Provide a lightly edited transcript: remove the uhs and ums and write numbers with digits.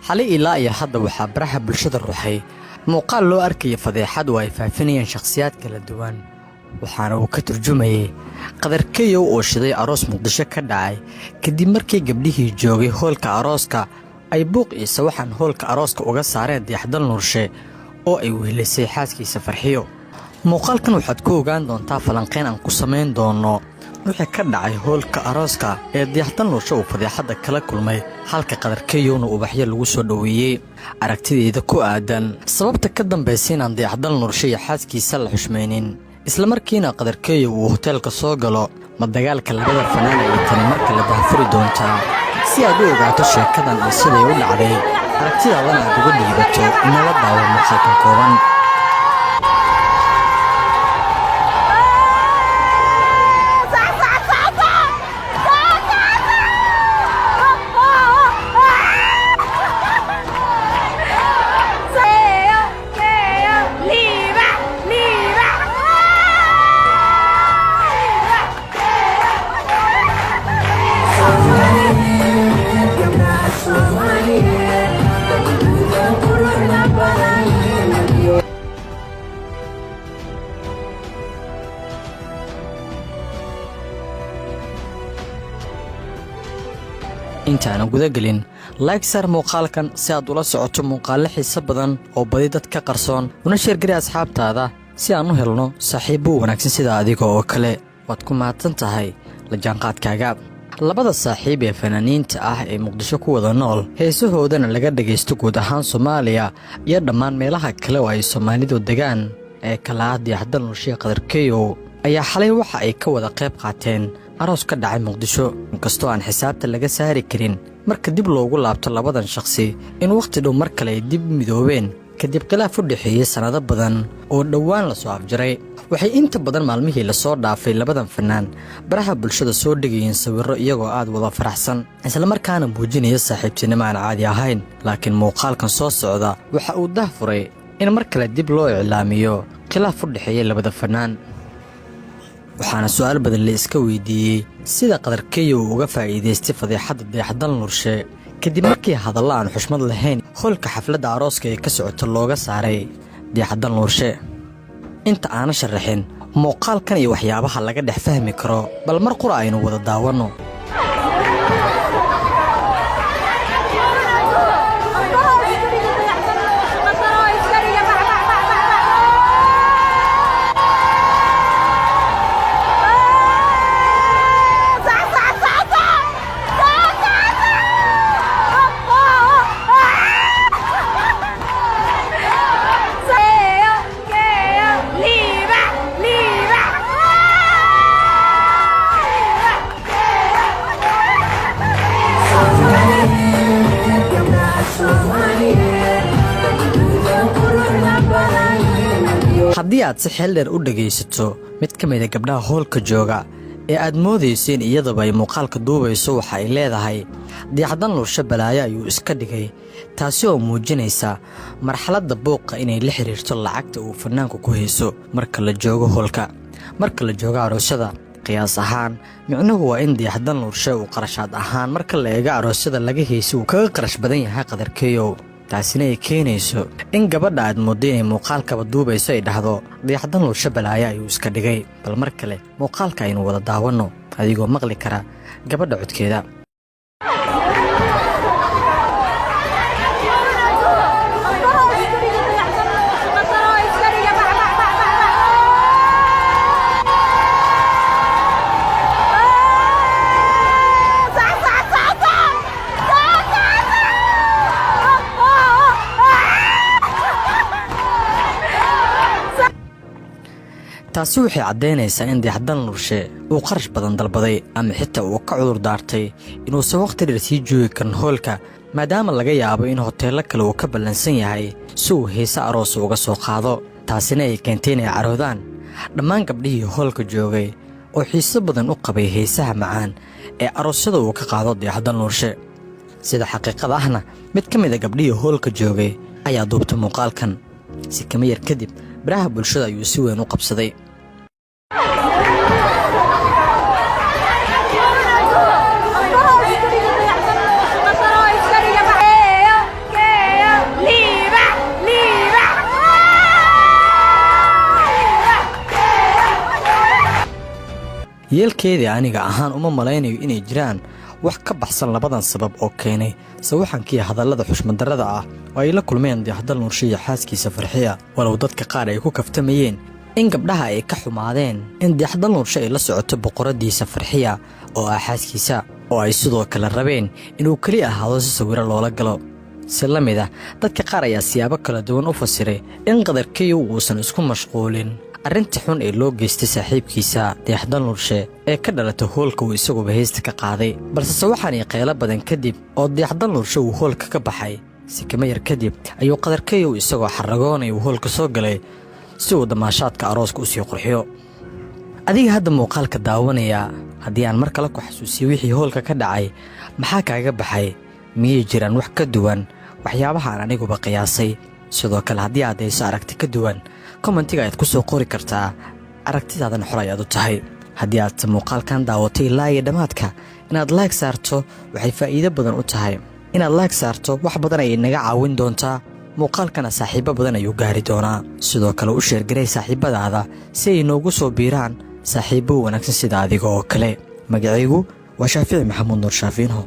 Xalay ilaa iyo hadda waxaa baraha bulshada ruxay muuqaal loo arkaya fadeexad oo ay faafinayeen shakhsiyaad kala duwan, waxaana uu ka turjumayay Qadar Keyow oo shiday aroos Muqdisho ka dhacay kadib markii gabdhihii joogay hoolka arooska ay buuq iyo sawaxan hoolka arooska uga saareen Dayax Dalnuurshe oo ay wehelisay xaaskiisa Farxiyo. Muuqaalkan waxaad ku ogaan doontaa falanqayn aan ku samayn doono wixii ka dhacay hoolka arooska ee Dayax Dalnuurshe uu fadeexadda kala kulmay, halka Qadar Keyowna ubaxyo lagu soo dhoweeyey. Aragtideyda ku aadan sababta ka dambaysa inaan Dayax Dalnuurshe iyo xaaskiisa la xushmaynin, islamarkiina Qadar Keyow uu hoteelka soo galo, ma dagaalka labada fanaan ay tani marka la dahfuri doontaa? Si aad u ogaato sheekadan iyo siday u dhacday, aragtidaadana aad uga dhiibato, inala daawo muuqaalkan kooban. Intaanan guda gelin, like saar muuqaalkan si aad ula socoto muuqaallo xiise badan oo badi dad ka qarsoon, una share gari asxaabtaada si aan u helno saaxiibbo wanaagsan sida adiga oo kale. Waad ku mahadsan tahay la jaanqaadkaaga. Labada saaxiib ee fanaaniinta ah ee Muqdisho ku wada nool, heesahoodana laga dhagaysto guud ahaan Soomaaliya iyo dhammaan meelaha kale oo ay Soomaalidu degaan, ee kala ah Dayax Dalnuurshe Qadar Keyow, ayaa xalay waxa ay ka wada qayb qaateen aroos ka dhacay Muqdisho. Inkastoo aan xisaabta laga saari karin marka dib loogu laabto labadan shakhsi in wakhti dhow mar kale ay dib midoobeen kadib khilaaf u dhexeeyey sannado badan oo dhowaan lasoo afjaray. Waxay inta badan maalmihii lasoo dhaafay labadan fanaan baraha bulshada soo dhigayeen sawirro iyagoo aad wada faraxsan, islamarkaana muujinaya saaxiibtinimo aan caadi ahayn. Laakiin muuqaalkan soo socda waxa uu dah furay in mar kale dib loo iclaamiyo khilaaf u dhexeeya labada fanaan, waxaana su'aal badan la iska weydiiyey sida Qadar Keyow uu uga faa'iidaystay fadeexadda Dayax Dalnuurshe kadib markii hadallo aan xushmad lahayn hoolka xafladda arooska ee ka socota looga saaray Dayax Dalnuurshe. Inta aana sharaxin muuqaalkan iyo waxyaabaha laga dhex fahmi karo, bal mar qura aynu wada daawanno. Haddii aad si xeel dheer u dhegaysato mid ka mida gabdhaha hoolka jooga ee aad moodayso in iyadaba ay muuqaalka duubayso, waxa ay leedahay Dayax Dalnuurshe balaayo ayuu iska dhigay, taasi oo muujinaysa marxaladda buuqa inay la xiriirto lacagta uu fanaanku ku hayso marka la joogo hoolka, marka la joogo aroosyada. Qiyaas ahaan, micnuhu waa in Dayax Dalnuurshe uu qarashaad ahaan marka la eego aroosyada laga haysa uu kaga qarash badan yahay Qadar Keyow, taasina ay keenayso in gabadha aad mooddo inay muuqaalkaba duubayso ay dhahdo Dayax Dalnuurshe balaayo ayuu iska dhigay. Bal mar kale muuqaalka aynu wada daawanno adigoo maqli kara gabadha codkeeda. Taasi waxay caddaynaysaa in Dayax Dalnuurshe uu qarash badan dalbaday ama xitaa uu ka cudur daartay inuusan wakhti dheer sii joogi karin hoolka, maadaama laga yaabo in hoteello kale uu ka ballansan yahay si uu heese aroosa uga soo qaado. Taasina ay keentay inay caroodaan dhammaan gabdhihii hoolka joogay oo xiiso badan u qabay heesaha macaan ee aroosyada uu ka qaado Dayax Dalnuurshe. Sida xaqiiqada ahna, mid ka mid a gabdhihii hoolka joogay ayaa duubtay muuqaalkan. Si kama yar kadib baraha bulshada ayuu si weyn u qabsaday. Yeelkeedii, aniga ahaan uma malaynayo inay jiraan wax ka baxsan labadan sabab oo keenay sawaxankii hadallada xushmaddarrada ah oo ay la kulmeen Dayax Dalnuurshe iyo xaaskiisa Farxiya. Walow dadka qaar ay ku kaftamayeen in gabdhaha ay ka xumaadeen in Dayax Dalnuurshe ay la socoto boqoradiisa Farxiya oo ah xaaskiisa, oo ay sidoo kale rabeen inuu keli ahaado si sawiro loola galo. Si la mid ah, dadka qaar ayaa siyaabo kala duwan u fasiray in Qadar Keyow uusan isku mashquulin arrinta xun ee loo geystay saaxiibkiisa Dayax Dalnuurshe ee ka dhalata hoolka uu isaguba heesta ka qaaday. Balse sawaxan iyo qaylo badan kadib oo Dayax Dalnuurshe uu hoolka ka baxay, si kama yar kadib ayuu Qadar Keyow isagoo xaragoonaya uu hoolka soo galay si uu damaashaadka arooska u sii qurxiyo. Adiga hadda muuqaalka daawanaya, haddii aan mar kale ku xasuusiyo wixii hoolka ka dhacay, maxaa kaaga baxay? Miyay jiraan wax ka duwan waxyaabaha aan aniguba qiyaasay? Sidoo kale, haddii aad hayso aragti ka duwan, comment-iga ayaad ku soo qori kartaa. Aragtidaadana xor ayaad u tahay. Haddii aad muuqaalkan daawatay ilaa iyo dhammaadka, inaad like saarto waxay faa'iido badan u tahay. Inaad like saarto wax badan ayay naga caawin doontaa, muuqaalkana saaxiibbo badan ayuu gaari doonaa. Sidoo kale, u share-garay saaxiibbadaada si ay noogu soo biiraan saaxiibbo wanaagsan sida adiga oo kale. Magacaygu waa Shaafici Maxamuud Nuur Shaafiinho.